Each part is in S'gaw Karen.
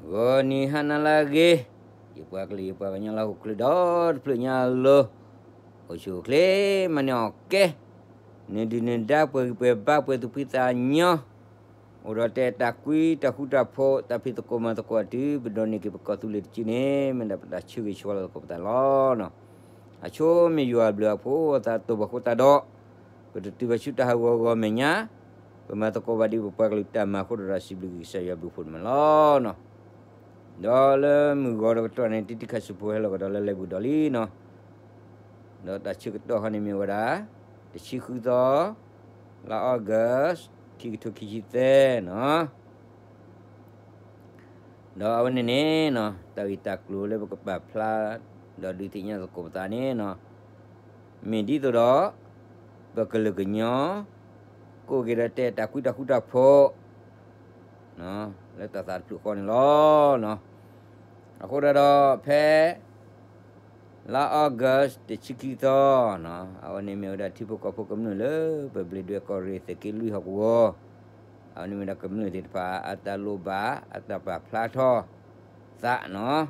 ဂီၤနံၤဟါနၤလၢအဂ့ၤ, ယပှၤကလုာ်ယပှၤကညီလၢဟီၣ်ခိၣ်ချၢဒီတဖျၢၣ်ညါအလိၤ, အိၣ်ဆူၣ်အိၣ်ချ့မၤန့ၢ်အီၣ်ကဲ, နဒုၣ်နဒါပှဲၤဂံၢ်ပှဲၤဘါပှဲၤသူၣ်ဖှံသးညီ, အိၣ်ဒီးတဲတၢ်ကွံတၢ်ဃူတၢ်ဖိး တၢ်ဖံးသကိးမၤသကိးတုၤ ပဒိးန့ၢ်က့ၤပကီၢ်သူလ့ၤတစုန့ၣ် မ့ၢ်ဒၣ်ပတၢ်ဆၢဂ့ၤဆၢဝါလၢသကိးပသးလီၤ. အဆိမ့ၢ်ယွၤအဘျုးအဖှိၣ်အသးတအိၣ်ဘၣ်ဃိသတးဒီး ပတတုၤဘၣ်ဆူတၢ်ဟးဂီၤဂီၤမဲာ်ညါ, ပမၤသကိးဘၣ်ဒ်ပပှၤကလုာ်တၢ်မၤအဃိဒီး စံးဘျုးက့ၤကစၢ်ယွၤဘျုးဖှိၣ်န့ၣ်မးလီၤ. ဒီးလၢမုၢ်ဂီၤဒီးကတီၢ်န့ၣ် တံၤတံၤခါဆူၣ်ဖိဟဲလီၤကဒီးလၢလဲၤဘူၣ်ဒီးလံနီၤ, ဒီးတၢ်ဆၢကတီၢ်ခီန့ၣ်မ့ၢ်ဝဲဒၣ် တဆံဃုသီ လါအီကူး ခံကထိခံဆံသၢနီၤ. ဒီးအဝဲန့ၣ်န့ၣ်နီၤ တၢ်ဂ့ၢ်တၢ်ကျိၤလၢပကပာ်ဖျါ ဒီးဒုးသ့ၣ်ညါသကိးပသးန့ၣ်နီၤ, မ့ၢ်ဒ်သိးဒီး ပကလုာ်ကညီ ကအိၣ်က့ၤဒီးတဲတၢ်ကွံတၢ်ဃူတၢ်ဖိး လၢတၢ်သးတဖျၢၣ်ဃီန့ၣ်လီၤ. အဃိဒၣ်ဒီးဖဲ လါအီကူး တဆံခံသီ အဝဲန့ၣ်မ့ၢ်ဝဲဒၣ်ထံဖိကီၢ်ဖိကမျၢၢ်လၢ ပဘျံးဒွဲၣ်ကီၢ်ရ့ၣ်သုးက့လွံၢ်ဟီၣ်ကဝီၤ, အဝဲန့ၣ်မ့ၢ်ဒၣ်ကမျၢၢ်သ့ၣ်တဖၣ် အတၢ်လိၣ်ဘၣ် အတၢ်ပာ်ဖျါထီၣ်သးနီၤ.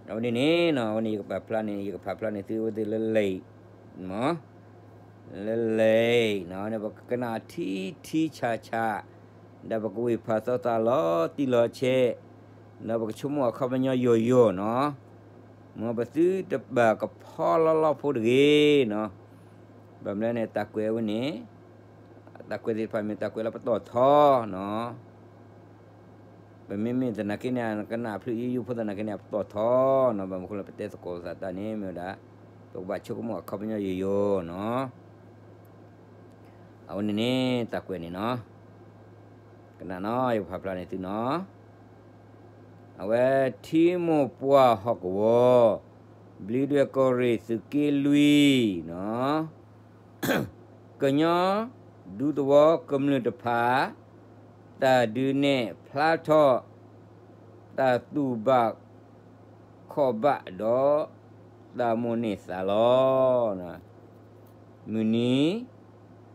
အဝဲန့ၣ်န့ၣ်နီၤ အဝဲန့ၣ်ယကပာ်ဖျါန့ၣ် ယကပာ်ဖျါန့ၢ်သုဝဲသ့ၣ်လၢလံာ် လၢလံာ်နီၤ ပကကနၣ်ထံထံဆးဆး, ဒီးပကဝံၢ်ဖးသီသးလီၤတံၢ်လီၤဆဲး, ဒီးပကဆိကမိၣ်အခီပညီယိာ်ယိာ်နီၤ, မ်ပသုတဘၣ်ကဖီလီၢ်လီၢ်ဖိတဂ့ၤနီၤ. ဘၣ်မနုၤန့ၣ် တၢ်ကွဲးဝဲန့ၣ် တၢ်ကွဲးသ့ၣ်တဖၣ်မ့ၢ်တၢ်ကွဲးလၢပတီၢ်ထီနီၤ. ပမ့မ့ၢ်သနာ်က့န့ၣ် ကနၣ်ဖျၢၣ်ယိယိဖိသနာ်က့န့ၣ် အပတီၢ်ထီနီၤ. ဘၣ်မနုၤအဃိလၢပတဲသကိးပသးတၢ်န့ၣ် မ့ၢ်ဝဲဒၣ် ပကဘၣ်ဆိကမိၣ်အခီပညီယိာ်ယိာ်နီၤ. အဝဲန့ၣ်န့ၣ် တၢ်ကွဲးန့ၣ်နီၤ, ကနၣ်နီၤ ယကဖးဖျါန့ၢ်သုနီၤ. အဝဲထံမိၢ်ပှၢ်ဟီၣ်ကဝီၤ ဘျံးဒွဲၣ်ကီၢ်ရ့ၣ်သုးက့လွံၢ်နီၤ, ကညီဒူသဝီကမျၢၢ်တဖၣ် တၢ်ဒုးနဲၣ်ဖျါထီၣ် တၢ်တူၢ်ဘၣ်ခီၣ်ဘၣ်ဒီး တၢ်မိၣ်န့ၢ်သးလီၤ. မုၢ်နံၤ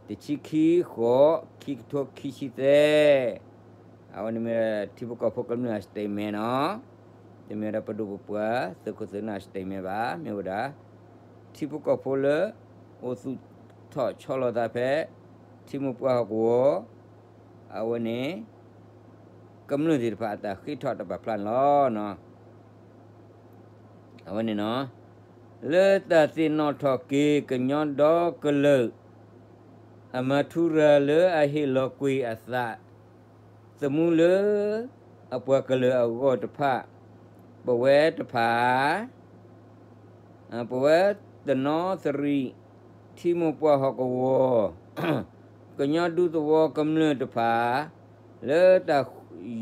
တဆံခံဃိး ခံကထိခံဆံသၢ, အဝဲန့ၣ်မ့ၢ်ဝဲဒၣ်ထံဖိကီၢ်ဖိကမျၢၢ်အ statement နီၤ, တမ့ၢ်ဝဲဒၣ်ပဒိၣ်ပပှၢ်သုးခိၣ်သုးနၢ်အ statement ဘၣ်, မ့ၢ်ဝဲဒၣ် ထံဖိကီၢ်ဖိလၢ အိၣ်သူၣ်ထီၣ်ဆီလီၤသးဖဲ ထံမိၢ်ပှၢ်ဟီၣ်ကဝီၤ အဝဲန့ၣ် ကမျၢၢ်သ့ၣ်တဖၣ်အတၢ်ဃ့ထီၣ်တၢ်ပာ်ဖျါန့ၣ်လီၤ. အဝဲန့ၣ်နီၤ, လၢတၢ်သ့ၣ်နီၣ်ထီၣ်က့ၤကညီဒီကလုာ် အမၤထူရၤလၢအဟ့ၣ်လီၤကွံာ်အသးသမူလၢ အပှၤကလုာ်အဂီၢ်တဖၣ်, ပဝဲတဖၣ် ပဝဲတနီသရံၣ် ထံမိၢ်ပှၢ်ဟီၣ်ကဝီၤ ကညီဒူသဝီကမျၢၢ်တဖၣ် လၢတၢ်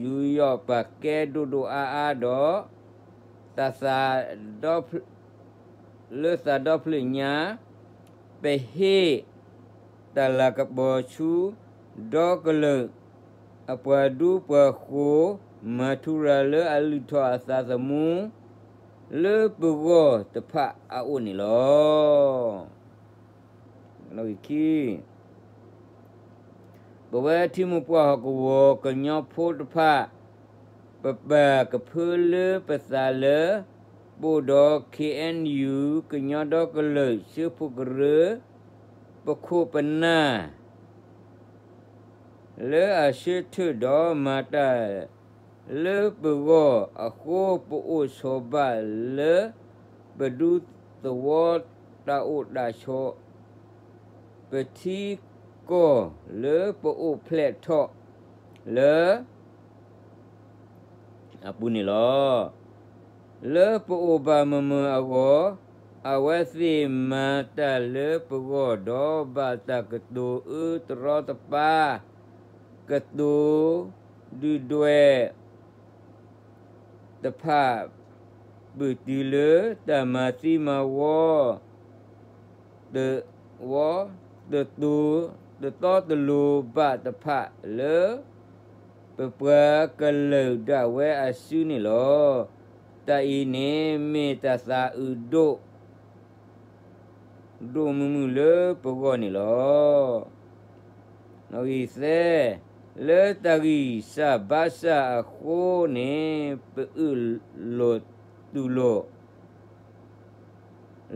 ယူးယီၣ်ပာ်ကဲဒိၣ်ဒိၣ်အါအါဒီး တၢ်သးဒီဖျၢၣ် လၢသးဒီဖျၢၣ်ညါ ပဟ့ၣ်တၢ်လၤကပီၤဆူ ဒီကလုာ် အပှၤဒူပှၤဃိၤ မၤထူရၤလၢအလုၢ်ထီၣ်အသးသမူ လၢပဂီၢ်တဖၣ်အအိၣ်န့ၣ်လီၤ. ခံ ပဝဲထံမိၢ်ပှၢ်ဟီၣ်ကဝီၤကညီဖိတဖၣ် ပပာ်ကဖၢလၢပသးလၢ ပအိၣ်ဒီး ခ့ၣ်အဲၣ်ယူၣ် ကညီဒီကလုာ် စၢဖှိၣ်ကရၢ ပခိၣ်ပနၢ် လၢအဆၢထၢၣ်ဒီးမၤတၢ်လၢပဂီၢ်အဃိ ပအိၣ်ဆိးဘၣ်လၢ ပဒူသဝီတၢ်အိၣ်တၢ်ဆိး ပထံကီၢ်လၢပအိၣ်ဖျဲၣ်ထီၣ်လၢ အပူၤန့ၣ်လီၤ. လၢပအိၣ်ဘၣ်မုာ်မုာ်အဂီၢ်, အဝဲသ့ၣ်မၤတၢ်လၢပဂီၢ်ဒီး ဘၣ်တၢ်ကတိၤအၢတရီတပါ, ကတိၤဒုၣ်ဒွဲၣ် တဖၣ် ပုၢ်တုၤလၢတၢ်မၤသံမၤဝီ တဝီ တတူ တတီတလိၤဘၣ်တဖၣ်လၢ ပပှၤကလုာ်ဒၣ်ဝဲအစုန့ၣ်လီၤ. တၢ်အံၤန့ၣ်မ့ၢ်တၢ်သးအုးဒိၣ် ဒိၣ်မုာ်မုာ်လၢပဂီၢ်န့ၣ်လီၤ. နီၣ်ဂံၢ်သၢ, လၢတၢ်ဂံၢ်စၢ်ဘါစၢ်အဃိန့ၣ် ပအုၣ်လီၤတူၢ်လိာ်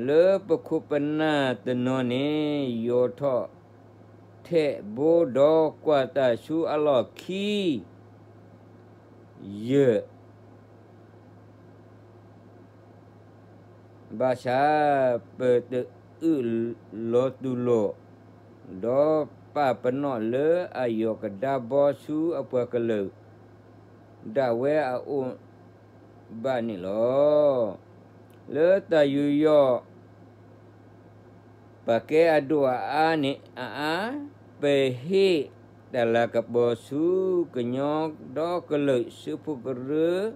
လၢပခိၣ်ပနၢ်တနီၤန့ၣ် ယိးထီၣ်ထဲးဘိဒီးကွၢ်တၢ်ဆူအလီၢ်ခံ ယဲၢ် ဘၣ်ဆၣ် ပတအုၣ်လီၤတူၢ်လိာ် ဒီးပာ်ပနီၣ်လၢအယီၢ်ကဒါဘီဆူအပှၤကလုာ် ဒၣ်ဝဲအအိၣ်ဘၣ်န့ၣ်လီၤ. လၢတၢ်ယူးယီၣ် ပာ်ကဲအဒိၣ်အအါန့ၣ်အအါ, ပဟ့ၣ်တၢ်လၤကပီၤဆူကညီဒီကလုာ် ဆၢဖှိၣ်ကရၢ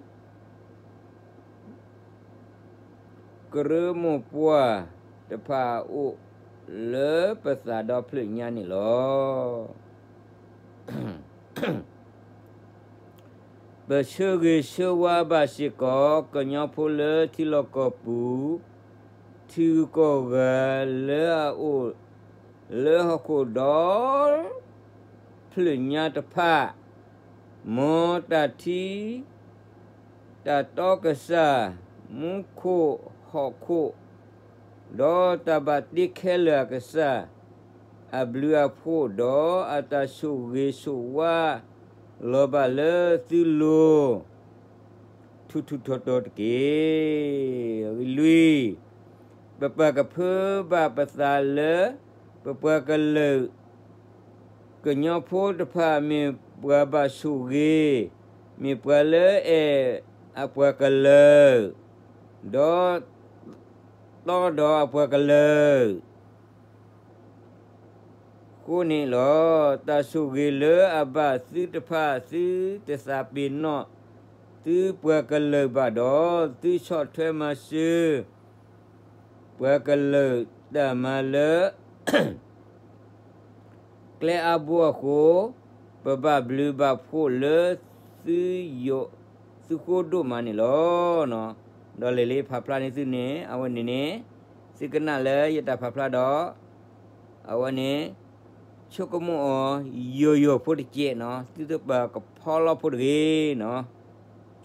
ကရၢမိၢ်ပှၢ်တဖၣ်အအိၣ် လၢပသးဒီဖျၢၣ်ညါန့ၣ်လီၤ. ပဆၢဂ့ၤဆၢဝါဘၣ်စ့ၢ်ကီး ကညီဖိလၢထံလီၢ်ကီၢ်ပူၤ ထံဂုၤကီၢ်ဂၤလၢအအိၣ်လၢဟီၣ်ခိၣ်ဒီဖျၢၣ်ညါတဖၣ်, မ်တၢ်ထံ တၢ်တီကစၢ်, မူခိၣ်ဟီၣ်ခိၣ်, ဒီးတၢ်ဘၣ်တ့ခဲလၢာ်အကစၢ် အဘျုးအဖှိၣ် ဒီးအတၢ်ဆိၣ်ဂ့ၤဆိၣ်ဝါ လီၤဘၣ်လၢသုလိၤ ထူးထူးတီၤတီၤတက့ၢ်. လွံၢ်, ပပာ်ကဖၢဘၣ်ပသးလၢ ပပှၤကလုာ် ကညီဖိတဖၣ် မ့ၢ်ပှၤဘၣ်ဆိၣ်ဂ့ၤ, မ့ၢ်ပှၤလၢအဲၣ်အပှၤကလုာ်, ဒီးတီဒီးအပှၤကလုာ် အဃိန့ၣ်လီၤ. တၢ်ဆိၣ်ဂ့ၤလၢအဘၣ်သုတဖၣ် သုတသးပ့ၤနီၣ်သုပှၤကလုာ်ဘၣ်ဒီး သုဆီၣ်ထွဲမၤစၢၤ ပှၤကလုာ်တၢ်မၤလၢ ကျဲအါဘိအဃိ, ပဘၣ်ဘျုးဘၣ်ဖှိၣ်လၢ သုဃိဒိၣ်မးန့ၣ်လီၤ. ဒီးလဲၤလၢဖးဖျါန့ၢ်သုန့ၣ် အဝဲန့ၣ်န့ၣ် သုကနၣ်လၢယတၢ်ဖးဖျါဒီး အဝဲန့ၣ် ဆိကမိၣ်အီၤ ယိာ်ယိာ်ဖိတကဲးနီၤ, သုတပာ်ကဖီလီဖိတဂ့ၤနီၤ,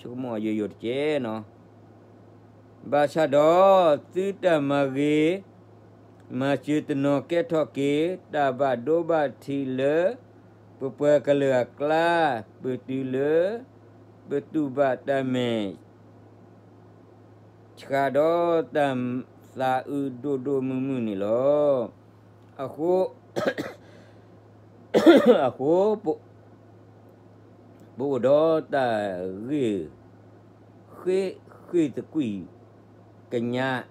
ဆိကမိၣ်အီၤယိာ်ယိာ်တကဲးနီၤ. ဘၣ်ဆၣ်ဒီး သုတၢ်မၤဂ့ၤ မၤစၢၤတနီၤကဲထီၣ်က့ၤ တၢ်ဘၣ်ဒိဘၣ်ထံးလၢ ပပှၤကလုာ်အကျါ, ပတုၤလၢ ပတူၢ်ဘၣ်တၢ်မဲာ် ဆှးဒီးတၢ်သးအုးဒိၣ်ဒိၣ်မုၢ်မုၢ်န့ၣ်လီၤ. အဃိ အဃိ ပအိၣ်ဒီးတၢ်ဂ့ၢ် ဃ့ ဃ့ၢ်သကွံာ်ကညး,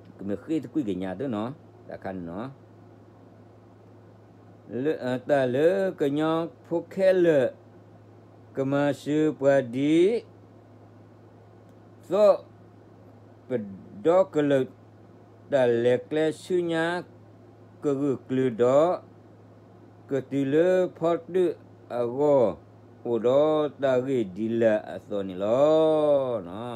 ကမ့ၢ်ဃ့ၢ်သကွံာ်ကညးသ့နီၤ, တၢ်ခါန့ၣ်နီၤ, လၢ တၢ်လၢကညီဖိခဲလၢာ် ကမၤစၢၤပှၤဒ်သိး ပဒီကလုာ် တၢ်လဲၤကျဲဆူညါ ကဂၢၢ်ကျၢၤဒီး ကတုၤလၢဖီတၢၣ်အဂီၢ် အိၣ်ဒီးတၢ်ဂ့ၢ်ဒ်လဲၣ်အသိးန့ၣ်လီၤ.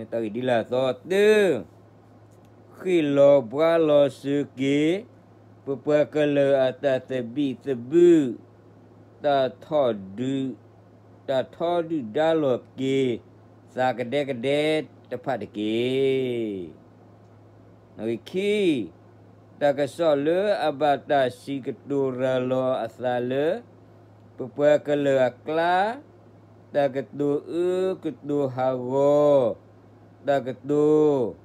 တၢ်ဂ့ၢ်ဒ်လဲၣ်အသိး တၢ ဃ့ၢ်လီၤဘှါလီၤစၢၤက့ၤ ပပှၤကလုာ်အတၢ်သဘံၣ်သဘုၣ်, တၢ်ထီၣ်ဒုး တၢ်ထီဒုၣ်ဒါလီၤက့ၤ သးကဒဲကဒဲတဖၣ်တက့ၢ်. နၣ်ဂံၢ်ခံ, တၢ်ကစီၣ်လၢအဘၣ်တၢ်စံးကတိၤရၤလီၤအသးလၢ ပပှၤကလုာ်အကျါ, တၢ်ကတိၤအၢကတိၤဟးဂီၤ, တၢ်ကတိၤ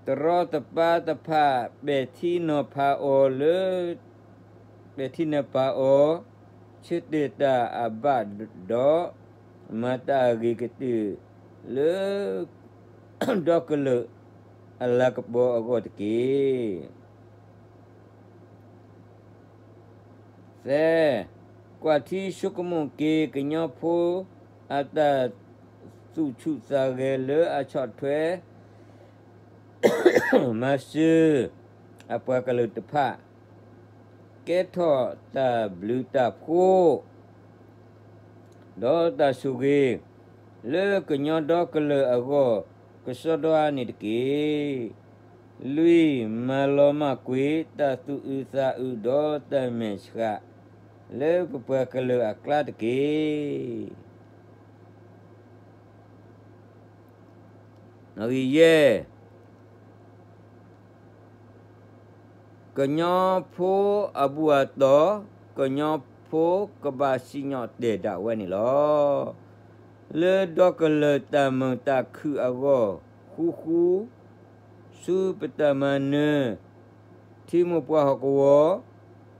တရီတပါတဖၣ် ပဲာ်ထံနီၤဖးအီၤလၢ ပဲာ်ထံနီၤဖးအီၤ ဆၢတဲာ်တၢ်အဘၣ်ဒီး မၤတၢ်အဂ့ၤကတၢၢ်လၢ ဒီကလုာ်အလၤကပီၤအဂီၢ်တက့ၢ်. သၢ, ကွၢ်ထံဆိကမိၣ်က့ၤ ကညီဖိအတၢ်သူၣ်ဆူၣ်သးဂဲၤလၢအဆီၣ်ထွဲ မၤစၢၤအပှၤကလုာ်တဖၣ် ကဲထီၣ်တၢ်ဘျုးတၢ်ဖှိၣ် ဒီးတၢ်ဆိၣ်ဂ့ၤ လၢကညီဒီကလုာ်အဂီၢ် ကစီဒီန့ၣ်တက့ၢ်. လွံၢ်, မၤလီၤမၢ်ကွံာ်တၢ်သူၣ်အုးသးအုးဒီးတၢ်မဲာ်ဆှး လၢပပှၤကလုာ်အကျါတက့ၢ်. နီၣ်ဂံၢ်ယဲၢ်, ကညီဖိအဘူၣ်အတီၢ်, ကညီဖိကဘၣ်စံၣ်ညီၣ်တဲာ်ဒၣ်ဝဲန့ၣ်လီၤ. လၢဒီကလုာ်တၢ်မုာ်တၢ်ခုၣ်အဂီၢ် ဃူဃူ ဆူပတၢ်မၤနၢၤ ထံမိၢ်ပှၢ်ဟီၣ်ကဝီၤ,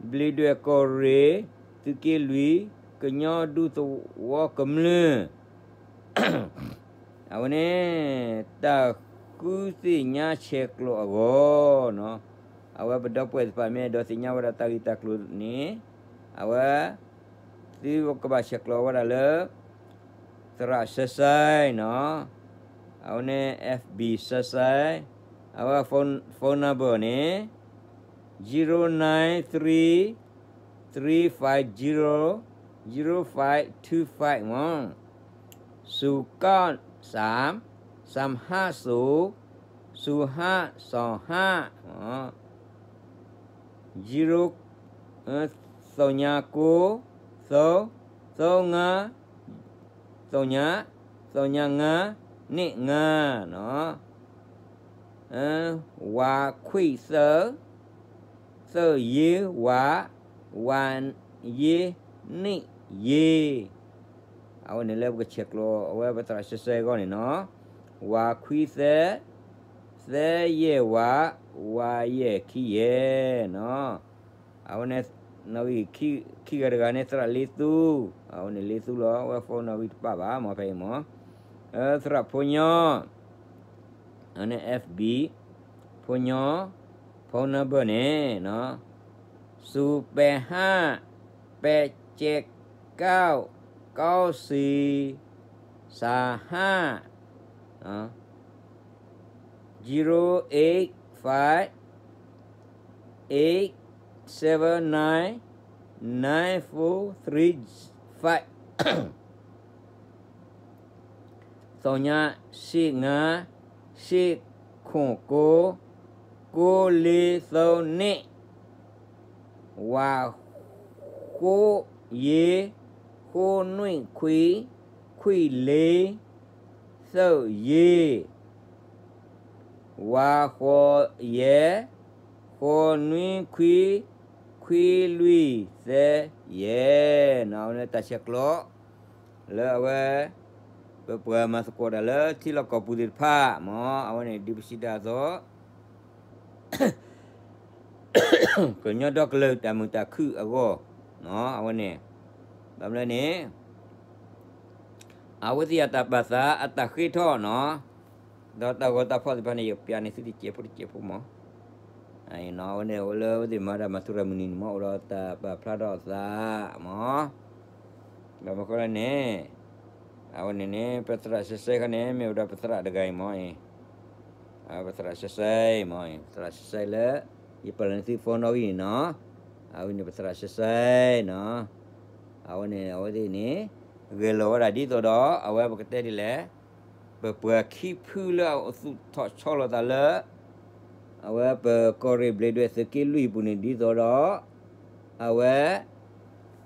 ဘျံးဒွဲၣ်ကီၢ်ရ့ၣ်, သုးက့လွံၢ်, ကညီဒူသဝီကမျၢၢ် အဝဲန့ၣ် တၢ်ဃုသ့ၣ်ညါဆဲးကျိးအဂီၢ်, အဝဲပဒီပုၢ်ဝဲၢ်တဖၣ်မ့ၢ်အဲၣ်ဒိးသ့ၣ်ညါဝဲဒၣ်တၢ်ဂ့ၢ်တၢ်ကျိၤန့ၣ်, အဝဲ သုကဘၣ်ဆဲးကျိးဝဲဒၣ်လၢ သရၣ်စဲးစဲးနီၤ, အဝဲန့ၣ် F B စဲးစဲး, အဝဲ phone number န့ၣ် zero nine three three five zero zero five two five မး, စူၤကၢ်စၢမ်, စၢမ်ဟးစူၤ, စူၤဟးစီၤဟး, zero သီညါကိ, သီ, သီငါ, သီညါ, သီညါငါ, န့ၣ်ငါနီၤ, ဝးခွံသၢ, သၢယ့ဝး, ဝးယ့န့ၣ်ယ့, အဝဲန့ၣ်လၢပကဆဲးကျိးအဝဲပသရၣ်စဲးစဲးအဂီၢ်န့ၣ်နီၤ, ဝးခွံသၢ, သၢယဲၢ်ဝး, ဝးယဲၢ်ခံယဲၢ်နီၤ, အဝဲန့ၣ် နီၣ်ဂံၢ်ခံဂၤတဂၤန့ၣ် သရၣ်လ့သူ, အဝဲန့၁ၣ်လ့သူလီၤ, အဝဲ phone နီၣ်ဂံၢ်တပာ်ဘၣ် မ့ၢ်ဖဲအံၤမး, သရၣ်ဖိညီ, အဝဲန့ၣ် F B, ဖိညီ, phone number န့ၣ် စူၤပဲဟး, ပဲကဲကၢ်, ကီစံ, စၢဟး zero eight five eight seven nine nine four three five, သီညါ စံငါ, စံခိၣ်ကိ, ကိလ့သၢန့ၣ်, ဝးဃိယ့, ဃိနွံခွံ, ခွံလ့, သၢယ့, ဝးဃိယဲၢ်, ဃိနွံခွံ, ခွံလွံၢ်သၢယဲၢ်နီၤ, အဝဲန့ၣ်တၢ်ဆဲးကျိး လၢအဝဲ ပပှၤမၤသကိးတၢ်လၢထံလီၢ်ကီၢ်ပူၤသ့ၣ်တဖၣ်မး, အဝဲန့ၣ်ဒ်ပစံးဒၣ်အသိး ကညီဒီကလုာ်တၢ်မုာ်တၢ်ခုၣ်အဂီၢ်, အဝဲန့ၣ်, ဘၣ်မနုၤလဲၣ်န့ၣ်, အဝဲသ့ၣ်အတၢ်ပာ်သးအတၢ်ဃ့ထီၣ်နီၤ, ဒီးတၢ်ဂီၤတၢ်ဖီၣ်သ့ၣ်တဖၣ်န့ၣ် ယပျးန့ၢ်သုတစဲးဖိတစဲးဖိမး, အဝဲန့ၣ် အဝဲလၢအဝဲသ့ၣ်မၤတၢ်မၤထူရၤမုၢ်နံၤန့ၣ်မး အိၣ်ဒီးတၢ်ပာ်ဖျါထီၣ်အသးမး, ဘၣ်မနုၤဃိလဲၣ်န့ၣ်, အဝဲန့ၣ်န့ၣ် ပသရၣ်စဲးစဲးခါန့ၣ် မ့ၢ်ဝဲဒၣ်ပသရၣ်တဂၤအံၤမးအံၤ ပသရၣ်စဲးစဲးမးအံၤ ပသရၣ်စဲးစဲးလၢ ယပာ်လီၤန့ၢ်သု phone နီၣ်ဂံၢ်န့ၣ်နီၤ, အဝဲန့ၣ်ပသရၣ်စဲးစဲးနီၤ, အဝဲန့ၣ် အဝဲသ့ၣ်န့ၣ် ဂဲၤလီၤဝဲဒၣ်ဒ်သိးဒီး အဝဲပကတဲဒ်လဲၣ်, ပပှၤခံဖုလၢအသူၣ်ထီၣ်ဆီလီၤသးလၢ အဝဲပကီၢ်ရ့ၣ်ဘျံးဒွဲၣ်သုးက့လွံၢ်အပူၤန့ၣ်ဒ်သိးဒီး အဝဲ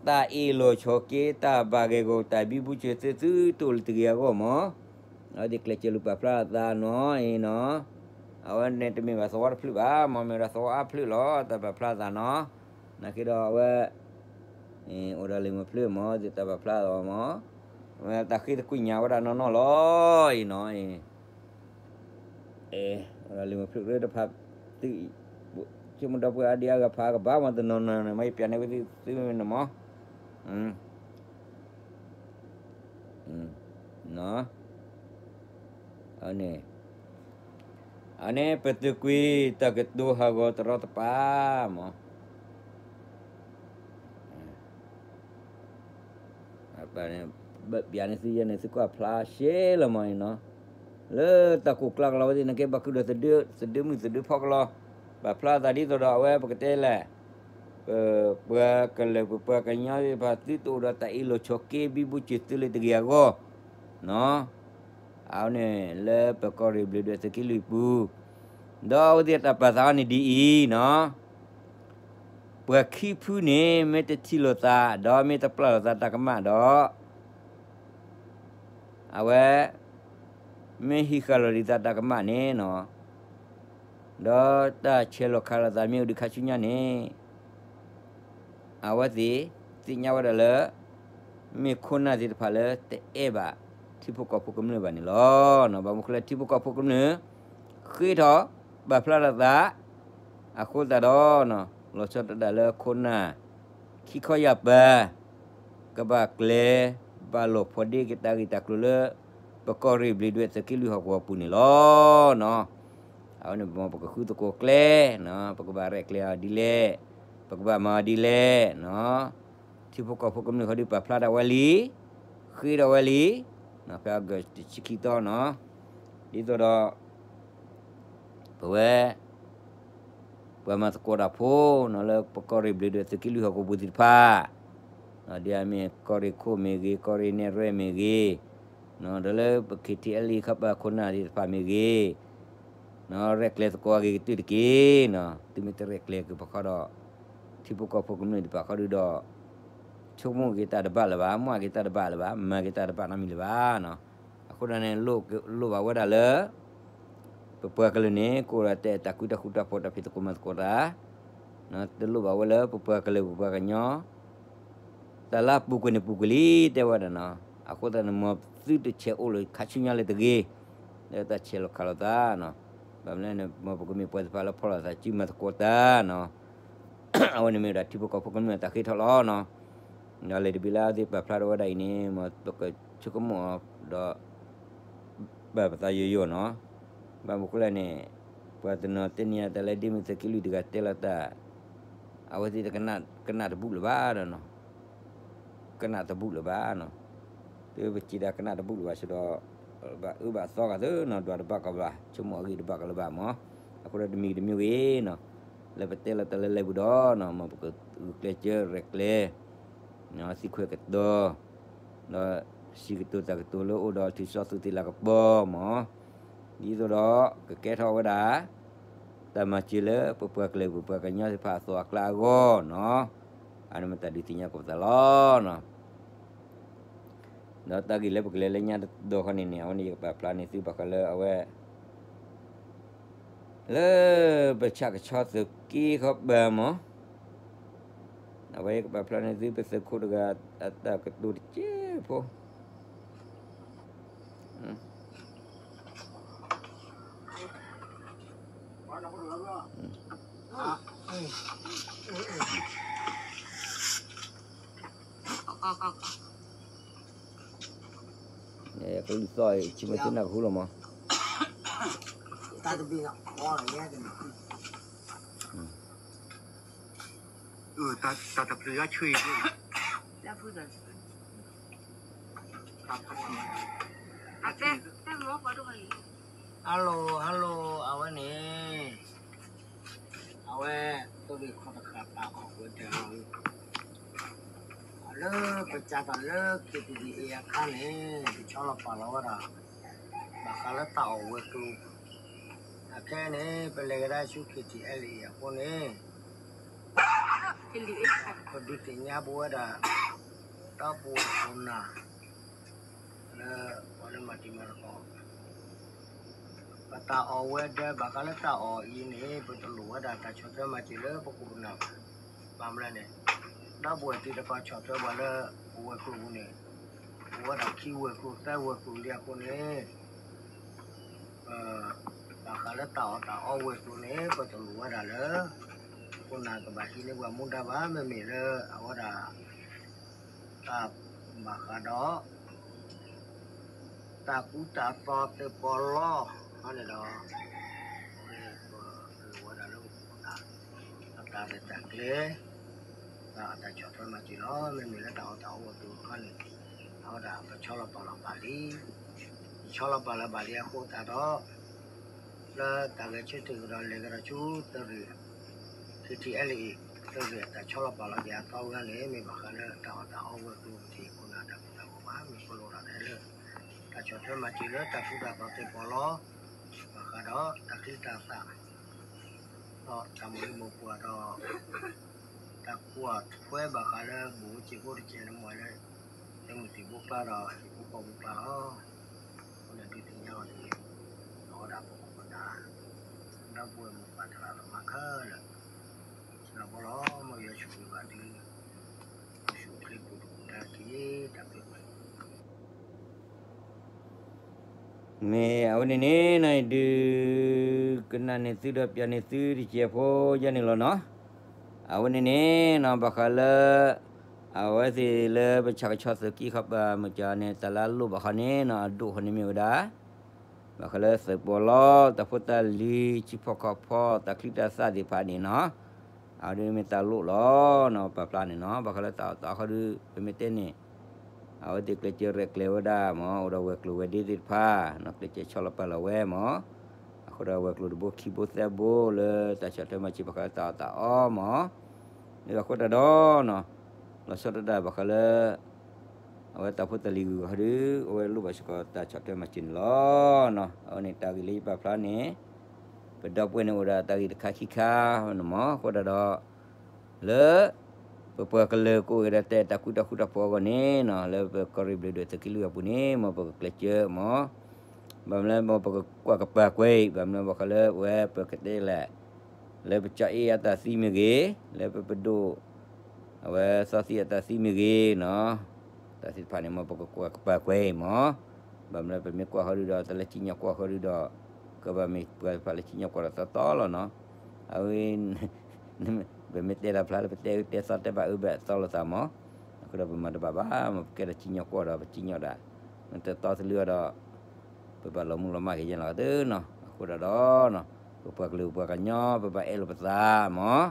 တၢ်အ့ၣ်လိာ်ဆိးက့ တၢ်ဘၣ်ဂဲၤဂီၤတၢ်ဘံဘူစၢၤသု သုတအိၣ်လၢတဂ့ၤအဂီၢ်မး, အဝဲသ့ၣ်ကျဲးစၢးလူၤပာ်ဖျါအသးနီၤအံၤနီၤ, အဝဲန့ၣ်တမ့ၢ်ဘၣ်သဝီတဖျၢၣ်ဘၣ်မး, မ့ၢ်ဝဲဒၣ်သဝီအါဖျၢၣ်လီၤ တၢ်ပာ်ဖျါအသးနီၤ, နာ်က့ဒီးအဝဲ အိၣ်ဒီးလံာ်မ့ၢ်ဖျၢၣ်မး သ့ၣ်တၢ်ပာ်ဖျါအသးမး, ဝဲတၢ်ဃ့သကွံာ်ညါဝဲဒၣ်နီၢ်နီၢ်လီၤအံၤနီၤ, အိၣ်ဒီးလံာ်မ့ၢ်ဖျၢၣ်တဖၣ်သု ဆိကမိၣ်ဒီပုၢ်ဝဲၢ်အါဒံအါဂၤဖးကဘၣ်မးတနီၤနီၤန့ၣ် မ့ၢ်ယပျးန့ၢ်ဝဲသုသုန့ၣ်မး, န့ၣ် အန့ၣ် ပသုးကွံာ်တၢ်ကတိၤဟးဂီၤတရီတပါမး, ပျးန့ၢ်သုယဲန့ၣ် သုကွၢ်ဖျါရှဲလီၤမးအံၤနီၤ, လၢတၢ်ကိၢ်ကျါကလီၤဝဲသ့ၣ်န့ၣ်က့ ဘၣ်ဃုာ်ဒီး သဒၢမုၢ်သဒၢဖီကလီၤ, ပာ်ဖျါအသးဒ်သိးဒီးအဝဲပကတဲလဲၣ် ပပှၤကလုာ်ပပှၤကညီသ့ၣ်တဖၣ် သုတအိၣ်ဒီးတၢ်အ့ၣ်လိာ်ဆိးက့ ဘံဘူစၢၤသုလၢတဂ့ၤအဂီၢ်, အဝဲန့ၣ်လၢပကီၢ်ရ့ၣ်ဘျံးဒွဲၣ်သုးက့လွံၢ်ပူၤ, ဒီးအဝဲသ့ၣ်တၢ်ပာ်သးအီၤန့ၣ်ဒ်အံၤနီၤ, ပှၤခံဖုန့ၣ် မ့ၢ်တထံၣ်လိာ်သး ဒီးမ့ၢ်တပျၢ်လိာ်သးတၢ်ကမၣ်ဒီး အဝဲ မ့ၢ်ဟံးဃာ်လီၤဒံးသးတၢ်ကမၣ်န့ၣ်နီၤ, ဒီးတၢ်ဆဲးလီၤခးလိာ်သးမ့ၢ်အိၣ်ဒံးခါဆူညါန့ၣ် အဝဲသ့ၣ်သ့ၣ်ညါဝဲဒၣ်လၢ မ့ၢ်ခိၣ်နၢ်သ့ၣ်တဖၣ်လၢတအဲၣ်ဘၣ် ထံဖိကီၢ်ဖိကမျၢၢ်ဘၣ်န့ၣ်လီၤ. ဘၣ်မနုၤဃိလၢထံဖိကီၢ်ဖိကမျၢၢ် ဃ့ထီၣ်ပာ်ဖျါထီၣ်သး အဃိသတးဒီး လီၤဆီဒၣ်တၢ်လၢခိၣ်နၢ် ခံခီယၢ်ပၤ ကဘၣ်ကျဲၤ ဘၣ်လိာ်ဖိးဒ့က့ၤတၢ်ဂ့ၢ်တၢ်ကျိၤလၢ ပကီၢ်ရ့ၣ်ဘျ့းဒွဲၣ်သုးက့လွံၢ်ဟီၣ်ကဝီၤပူၤန့ၣ်လီၤ. အဝဲန့ၣ်ပမ့ၢ်ပကဃုသကိးကျဲ, ပကဘၣ်ရဲၣ်ကျဲၤအီၤဒ်လဲၣ်, ပကဘၣ်မၤအီၤဒ်လဲၣ်, ထံဖိကီၢ်ဖိကမျၢၢ်ဃီဒုးပာ်ဖျါထီၣ်ဝဲလံ, ဃ့ထီၣ်ဝဲလံ, ဖဲအီကူးတဆံခံသီနီၤ, ဒ်သိးဒီး ပဝဲ ပှၤမၤသကိးတၢ်ဖိနီၤ လၢပကီၢ်ရ့ၣ်ဘျ့းဒွဲၣ်သုးက့လွံၢ်ဟီၣ်ကဝီၤပူၤသ့ၣ်တဖၣ်, ဒ်အမ့ၢ်ကီၢ်ရ့ၣ်ခိၣ်မ့ၢ်ဂ့ၤ, ကီၢ်ရ့ၣ်နဲၣ်ရွဲၣ်မ့ၢ်ဂ့ၤ, ဒီးလၢပ ခ့ထံအဲလ်အံ ခီပၤခိၣ်နၢ်သ့ၣ်တဖၣ်မ့ၢ်ဂ့ၤ, ရဲၣ်ကျဲၤသကိးအဂ့ၤကတၢၢ်တက့ၢ်နီၤ, သုမ့ၢ်တရဲၣ်ကျဲၤက့ၤပခီဒီး ထံဖိကီၢ်ဖိကမျၢၢ်သ့ၣ်တဖၣ်ခီဒုးဒီး ဆိကမိၣ်က့ၤတၢ်တဘၣ်လၢၤဘၣ်, မၤက့ၤတၢ်တဘၣ်လၢၤဘၣ်, မၤက့ၤတၢ်တဘၣ်နီတမံၤလၢၤဘၣ်နီၤ. အဃိဒီးန့ၣ် လိၣ်ဘၣ်ဝဲဒၣ်လၢ ပပှၤကလုာ်န့ၣ် ကအိၣ်ဒီးတၢ်အဲၣ်တၢ်ကွံတၢ်ဃူတၢ်ဖိးတၢ်ဖံးသကိးမၤသကိးတၢ်, တလိၣ်ဘၣ်ဝဲလၢပပှၤကလုာ်ပပှၤကညီ တၢ်လၢအပူၤကွံာ်န့ၣ်ပူၤကွံာ်လံတဲဝဲဒၣ်နီၤ. အဃိသတးန့ၣ် မ်သုတဆဲးအိၣ်လၢခါဆူညါလၢတဂ့ၤ, လၢတၢ်ဆဲးလီၤခးလိာ်သးနီၤ. ဘၣ်မနုၤလဲၣ်န့ၣ် မ်ပကမ့ၢ်ပှၤသ့ၣ်တဖၣ်လၢဖီၣ်လိာ်သးစုမၤသကိးတၢ်နီၤ. အဝဲန့ၣ်မ့ၢ်ဝဲဒၣ်ထံဖိကီၢ်ဖိကမျၢၢ်အတၢ်ဃ့ထီၣ်လီၤနီၤ. ဒီးလံာ်တဘ့ၣ်လၢအဝဲသ့ၣ်ပာ်ဖျါထီၣ်ဝဲဒၣ်အံၤန့ၣ် မ်ပကဆိကမိၣ်အီၤဒီး ဘၣ်ပသးယိာ်ယိာ်နီၤ. ဘၣ်မနုၤဃိလဲၣ်န့ၣ် ပှၤတနီၤတဲန့ၢ်ယၤတၢ်လၢဒ်မ့ၢ်သုးက့လွံၢ်တဂၤတဲလီၤတၢ် အဝဲသ့ၣ်တကနၣ်တဘူၣ်လၢၤဘၣ်ဒီးနီၤ, ကနၣ်တဘူၣ်လၢၤဘၣ်နီၤ. တုၤပစံးတၢ်ကနၣ်တဘူၣ်လၢၤဘၣ်စ့ၢ်ဒီး ဘၣ်အၢဘၣ်သီဂၤသ့နီၤ, ဒွးတဘၣ်ကီးဘၣ်, ဆိကမိၣ်အဂ့ၢ်တဘၣ်ကီးလၢၤဘၣ်မး. အဃိဒီးတမံၤတမံၤဂ့ၤနီၤ, လၢပတဲလီၤတၢ်လၢလဲၤပူၤဒီးနီၤ, မ်ပကဂုာ်ကျဲးစၢးရဲၣ်ကျဲၤ သံခွဲးကတီၤ ဒီးစံးကတိၤတၢ်ကတိၤလၢအိၣ်ဒီးထံစီသုးသ့ၣ်လၤကပီၤမး, ဒ်သိးဒီး ကကဲထီၣ်ဝဲဒၣ် တၢ်မၤစၢၤလၢပပှၤကလုာ်ပပှၤကညီသ့ၣ်တဖၣ်အသိးအကျါအဂီၢ်နီၤ, အန့ၣ်မ့ၢ်တၢ်ဒုးသ့ၣ်ညါကိးပသးလီၤနီၤ. ဒီးတၢ်ဂ့ၢ်လၢပကလဲၤလၢညါတတီၤခီန့ၣ်န့ၣ် အဝဲန့ၣ်ယကပာ်ဖျါန့ၢ်သုဘၣ်ဃးလၢအဝဲ လၢပဆၣ်ကဆီသုးက့ခီပၤမး, အဝဲယကပာ်ဖျါန့ၢ်သုပသုးခိၣ်တဂၤ အတၢ်ကတိၤတစဲးဖိ ကလုၢ်သီၣ်အံၤ ဆံမ့ၢ်သ့ၣ်နၢ်ကဟူလီၤမး, တၢ်တဘျုး တၢ်တပျုးအီၤဆူအံၤ hello hello အဝဲန့ၣ် အဝဲ သုးရ့ၣ်ခိၣ်တဃၣ်ပာ်ခီၣ်ဝဲတၢ် လၢပစးထီၣ်လၢ KTLA အခါန့ၣ် ပဆီလီၤပာ်လီၤဝဲဒၣ် ဘၣ်ဃးလၢတၢ်အီၣ်ဝဲၤကျိၤ, အခဲအံၤန့ၣ် ပလဲၤကဒါဆူ KTLA အံၤအဃိန့ၣ် ပဒုးသ့ၣ်ညါပဝဲဒၣ် ဒီပုၢ်ဝဲၢ်ခိၣ်နၢ် လၢပှၤလၢမၤတံၤမၤသကိး ပတၢ်အီၣ်ဝဲၤဒၢး ဘၣ်ဃးလၢတၢ်အီၣ်အံၤန့ၣ် ပတလိၣ်ဝဲဒၣ်တၢ်ဆီၣ်ထွဲမၤစၢၤလၢပခိၣ်ပနၢ်ဘၣ်. ဘၣ်မနုၤလဲၣ်န့ၣ် ဒီပုၢ်ဝဲၢ်သ့ၣ်တဖၣ်ဆီၣ်ထွဲပှၤလၢပဝဲၤကျိၤပူၤန့ၣ် အိၣ်ဝဲဒၣ်ခံဝဲၤကျိၤသၢဝဲၤကျိၤလံအဃိန့ၣ် ဘၣ်ဃးလၢတၢ်အီၣ်တၢ်အီဝဲၤကျိၤန့ၣ် ပတလိၣ်ဝဲဒၣ်လၢ ခိၣ်နၢ်ကဘၣ်ဟံးန့ၢ်ပှၤမူဒါဘၣ်. မ့မ့ၢ်လၢအဝဲဒၣ် တၢ်ဘၣ်ဃးဒီး တၢ်ကူတၢ်သိးသုးပီးလီ ခီန့ၣ်ဒီး ပလိၣ်ဝဲဒၣ်လၢပခိၣ်ပနၢ် အတၢ်ရဲၣ်တၢ်ကျဲၤ ဒီးအတၢ်ဆီၣ်ထွဲမၤစၢၤလီၤ. မ့မ့ၢ်လၢတၢ်အီၣ်တၢ်အီဝဲၤကျိၤအခါန့ၣ် အဝဲဒၣ်ပဆီလီၤပာ်လီၤဘၣ်လံ, ဆီလီၤပာ်လီၤဘၣ်လံအဃိသတးဒီး လၢတၢ်ဂဲၤဆၢထၢၣ်ကဒီးလဲၤကဒီးဆူသုးရ့ၣ် KTLA သုးရ့ၣ်အတၢ်ဆီလီၤပာ်လီၤက့ၤအသီတဂၤန့ၣ် မ့ၢ်ဘၣ်ဃးလၢတၢ်အီၣ်တၢ်အီဝဲၤကျိၤပထံၣ်ခိၣ်နၢ်တၢ်ကူတၢ်သိးဘၣ်. မ့ၢ်ပလိၣ်ဒၣ်ထဲလၢ တၢ်ဆီၣ်ထွဲမၤစၢၤလၢတၢ်ကူတၢ်သိးသုးပီးလီ ဘၣ်ဃးဒီးတၢ်ချံတၢ်သၣ် တၢ်မိၣ်လံမိၢ်ပှၢ်ဒီး တၢ်ကွၢ်ထွဲဘၣ်ဃးလၢဘူးဝဲစ့ၢ်ဖိတကဲန့ၣ်မ့ၢ်လၢ လၢမုၢ်တံၢ်ဖိကျါဒီး ဟံၣ်ဖိဃီဖိကျါလီၤ. အဃိန့ၣ်ဒုးသ့ၣ်ညါအီၤန့ၣ် ဒီးဝဲဒၣ်ပခိၣ်ပနၢ် ဒီပုၢ်ဝဲၢ်မိၢ်ပၢ်သရၣ်သမါခဲလၢာ် ဆၢလီၤဘီလီၤ မ်ယွၤဆိၣ်ဂ့ၤဘၣ်သု အိၣ်ဆူၣ်အိၣ်ချ့ပူၤဒိၣ်ပူၤဒါတက့ၢ် တၢ်ဘျုး မ့ၢ်အဝဲန့ၣ်န့ၣ် နဒုး ကနၣ်န့ၢ်သုဒီးပၠးန့ၢ်သုတကဲးဖိယဲန့ၣ်လီၤနီၤ. အဝဲန့ၣ်န့ၣ်နီၤ ဘၣ်ဃးလၢ အဝဲသ့ၣ်လၢပဆၣ်ကဆီသုးက့ဃီပမုၢ်ကၠီန့ၣ် တၢ်လၢအလိၣ်ဘၣ်ဃီန့ၣ်နီၤ အဒိၣ်ဃီန့ၣ်မ့ၢ်ဝဲဒၣ် ဘၣ်ဃးလၢသုးပီးလီ တၢ်ဖိတၢ်လံၤ ထံဖီကီၢ်ဖီ တၢ်ချံတၢ်သၣ်သ့ၣ်တဖၣ်န့ၣ်နီၤ အဝဲဒၣ်မ့ၢ်တၢ်လိၣ်လီၤနီၤ ပာ်ဖျါန့ၣ်နီၤ ဘၣ်ဃးလၢတၢ်အီၣ်တၢ်အီဃီဒုး ပမ့ၢ်တဲန့ၣ် အဝဲသ့ၣ်ကျဲးစၢးရဲၣ်ကျဲၤဝဲဒၣ်မ့ၢ် အိၣ်ဒီးဝဲၤကျိၤဝဲၤဒ့သ့ၣ်တဖၣ်နီၤ ကျဲးစၢးဆီလီၤပာ်လီၤဝဲမ့ၢ် အဃိဒီးဝဲၤကျိၤတဘိခံဘိသၢဘိလၢတၢ်ဆီၣ်ထွဲမၤစၢၤဘၣ်ဃးလၢတၢ်အီၣ်တၢ်အီမ့ၢ် မ့ၢ်ဘၣ်ဃိတၢ်ဒီးနီၤ လီၤဆီဒၣ်တၢ်ဘၣ်ဃးလၢ အဝဲတၢ်ဖိတၢ်လံၤဂုၤဂၤဟီဒုး အဝဲလိၣ်ဘၣ်စ့ၢ်ကီးတၢ်ဆီၣ်ထွဲမၤစၢၤန့ၣ်လီၤ. အဝဲန့ၣ်တၢ်ဂ့ၢ်လၢယပာ်ဖျါန့ၣ် ပဒီပုၢ်ဝဲၢ်န့ၣ်အိၣ်ဒီးတၢ်ဂ့ၢ်တခါခံခါန့ၣ်မ့ၢ် အဃိဒၣ်ဒီး လၢ ပပှၤကလုာ်ကအိၣ်က့ၤဒီးတၢ်အဲၣ်တၢ်ကွံတၢ်ဃူတၢ်ဖိးအဂီၢ်န့ၣ်နီၤ လၢပကီၢ်ရ့ၣ်ဘျ့းဒွဲၣ်သုးက့လွံၢ်အပူၤန့ၣ် မ်ပကကျဲးစၢးမ့ၢ် ဘၣ်မနုၤလၢမ်ပကကွၢ်ကပၤကွံာ် ဘၣ်မနုၤဘၣ်ဃးလၢပဝဲပကတဲလဲၣ် လၢပကၠီအ့အတၢ်သံမ့ၢ်ဂ့ၤ, လၢပပဒိၣ် အဝဲသီသံအတၢ်သံမ့ၢ်ဂ့ၤနီၤ, တၢ်သ့ၣ်တဖၣ်န့ၣ် မ်ပကကွၢ်ကပၤကွံာ်မ့ၢ်, ဘၣ်မနုၤပမ့ၢ်ကွၢ်ဃီဒုဒီး တၢ်လၢစံၣ်ညီၣ်ကွီၢ်ဃီဒုဒီး ကဘၣ်မ့ၢ်ပှၤတဖၣ်လၢစံၣ်ညီၣ်ကွီၢ်ဒီးသီသီလီၤနီၤ, အဝဲ ပမ့ၢ်တဲတၢ်ဖျါလၢပတဲအၢတဲသီတဲဘၣ်အၢဘၣ်သီလိာ်သးမ့ၢ်, အဃိဒီးပမၤတဘၣ်ဘၣ်, မ်ပကဲဒီးစံၣ်ညီၣ်ကွီၢ်ဒီးပစံၣ်ညီၣ်ဒၣ်, မ့ၢ်တသီသလုအီၤဒီး ပဘၣ်လီၤမုၢ်လီၤမၢ်က့ၤယဲလီၤကတၢၢ်နီၤ, အဃိဒၣ်ဒီး ပပှၤကလုာ်ပှၤကညီ ပဘၣ်အဲၣ်လိာ်ပသးမ့ၢ်,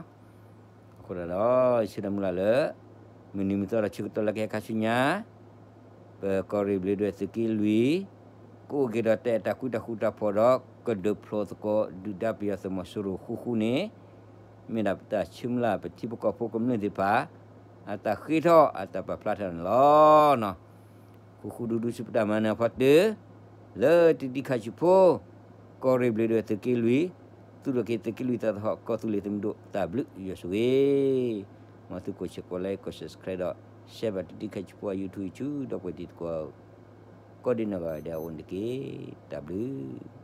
အဃိဒၣ်ဒီး ယဆၢမုၢ်လၢ်လၢ မုၢ်နံၤမုၢ်သီဒီးဆၢကတီၢ်လၢကဟဲခါဆူညါ ပကီၢ်ရ့ၣ်ဘျ့းဒွဲၣ်သုးက့လွံၢ် ကအိၣ်က့ၤဒီးတၢ်အဲၣ်တၢ်ကွံတၢ်ဃူတၢ်ဖိးဒီး ကဒုးဖျိသကိးဒုၣ်ဒါပယီၤသုးမီၤစိရိၤဃူဃူန့ၣ် မ့ၢ်ဒၣ်ပတၢ်ဆၢမုၢ်လၢ်ပထံပကီၢ်ဖိကမျၢၢ်သ့ၣ်တဖၣ် အတၢ်ဃ့ထီၣ်အတၢ်ပာ်ဖျါထီၣ်န့ၣ်လီၤ. ဃူဃူဒူဒူဆူပတၢ်မၤနၢၤအဖီတၢၢ် လၢတဒံခါဆူၣ်ဖိ ကီၢ်ရ့ၣ်ဘျ့းဒွဲၣ်သုးက့လွံၢ် သူၣ်ထီၣ်က့ၤသုးက့လွံၢ်သးသဟီၣ် ကီၢ်သူလ့ၤသုးမုၢ်ဒိၣ် တၢ်ဘျုးယွၤဆိၣ်ဂ့ၤ, မ်သုကိးဆၢကိးlike ကိးsubscribeဒီး shareဘၣ်တဒံခါဆူၣ်ဖိအYouTube ဆူဒီပုၢ်ဝဲၢ်တံၤသကိး ကိးဒံနီၢ်ဂၤဒဲးအအိၣ်န့ၣ်တက့ၢ်. တၢ်ဘျုး